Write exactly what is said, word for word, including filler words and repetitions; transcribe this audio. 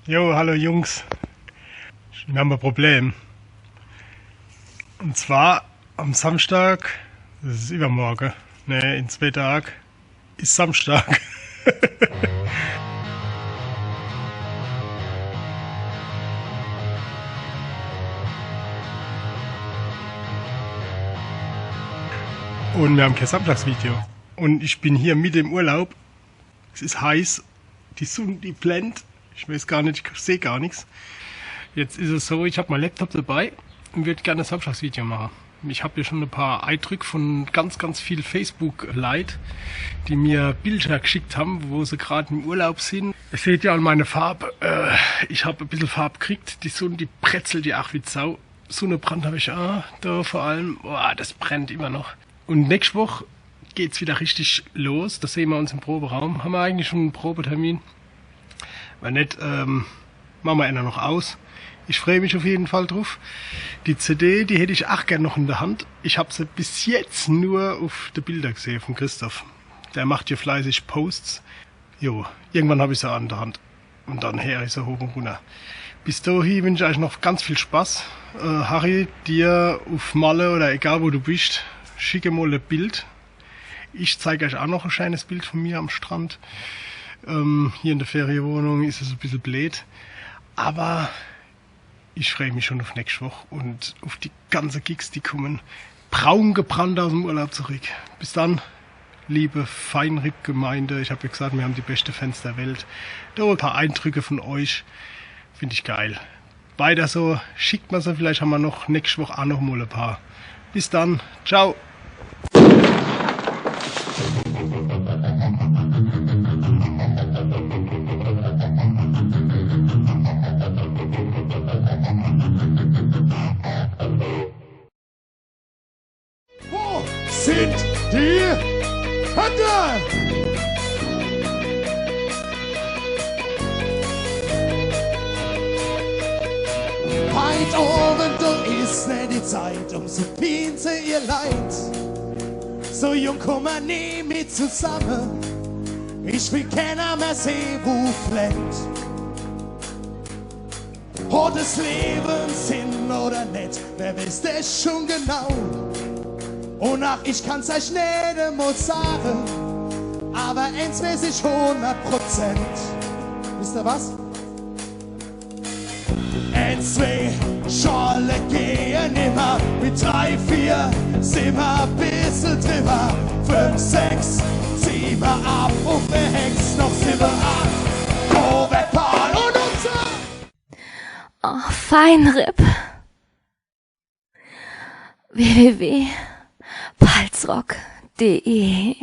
Jo, hallo Jungs. Mir hän e Problem. Un zwar am Samstag, des is iwwermorge, ne, in zwee Dag, is Samstag. Un mir hän kee Samstagsvideo. Un ich bin hier mitte im Urlaub. Es is heiß. Die Sunn, die brennt. Ich weeß gar net, ich seh gar nix. Jetzt is es so, ich hab mein Laptop dabei un würd gern e Samstagsvideo mache. Ich hab hier schun e paar Eindrück vun ganz, ganz viel Facebook-Leit, die mir Bilder gschickt hän, wo se grad im Urlaub sin. Ihr seht jo an meiner Farb, äh, ich hab e bissel Farb kriegt. Die Sunn, die bretzelt jo aach wie Sau. Sunnebrand hab ich aach, do vor allem. Boah, des brennt immer noch. Un nächscht Woch geht's widder richtig los. Do sehn mir uns im Proberaum. Hän mir eigentlich schun en Probetermin? Wenn net, ähm, mache mir äner noch aus. Ich frei mich uff jeden Fall druff. Die C D, die hätt ich aach gern noch in de Hand. Ich hab se bis jetzt nur uff de Bilder gsehe vum Christoph. Der macht jo fleißig Posts. Jo, irgendwann hab ich se an de Hand. Un dann heer ich se hoch un runner. Bis dohi wünsch ich eich noch ganz viel Spaß. Äh, Harry, dir uff Malle oder egal wo du bisch, schick mol e Bild. Ich zeig eich aach noch e scheenes Bild vun mir am Strand. Ähm, hier in de Ferienwohnung is es e bissel bleed. Awwer ich frei mich schun uff nächscht Woch un uff die ganze Gigs, die kummen. Braun gebrannt aus em Urlaub zurick. Bis dann, liebe Feinripp-Gemeinde. Ich hab jo gsaat, mir hän die beschte Fans der Welt. Do e paar Eindrücke vun eich. Find ich geil. Weiter so, schickt mir se, vielleicht hän mir noch nächscht Woch aach noch mol e paar. Bis dann, ciao. Wo sin die Hände? Heit Owend, do is net die Zeit, um zu pinse, ihr Leit. So jung kumme mer nie mit zusamme. Ich will kenner mehr seh, wo flennt. Hot des Lewe Sinn oder net, wer weeß des schun genau? Un aach ich kann's eich net emol sage, awwer eens weeß ich hunnert Prozent. Wisst ihr was? Eens, zwee Schorle gehn nimmer, mit drei, vier sin mer e bissel driwwer. Fünf, sechs, siwwe, ab uff de Hex, noch siwwe, acht. Wo werd Paul un unser Oh, Feinripp. W W W Palzrock Punkt D E.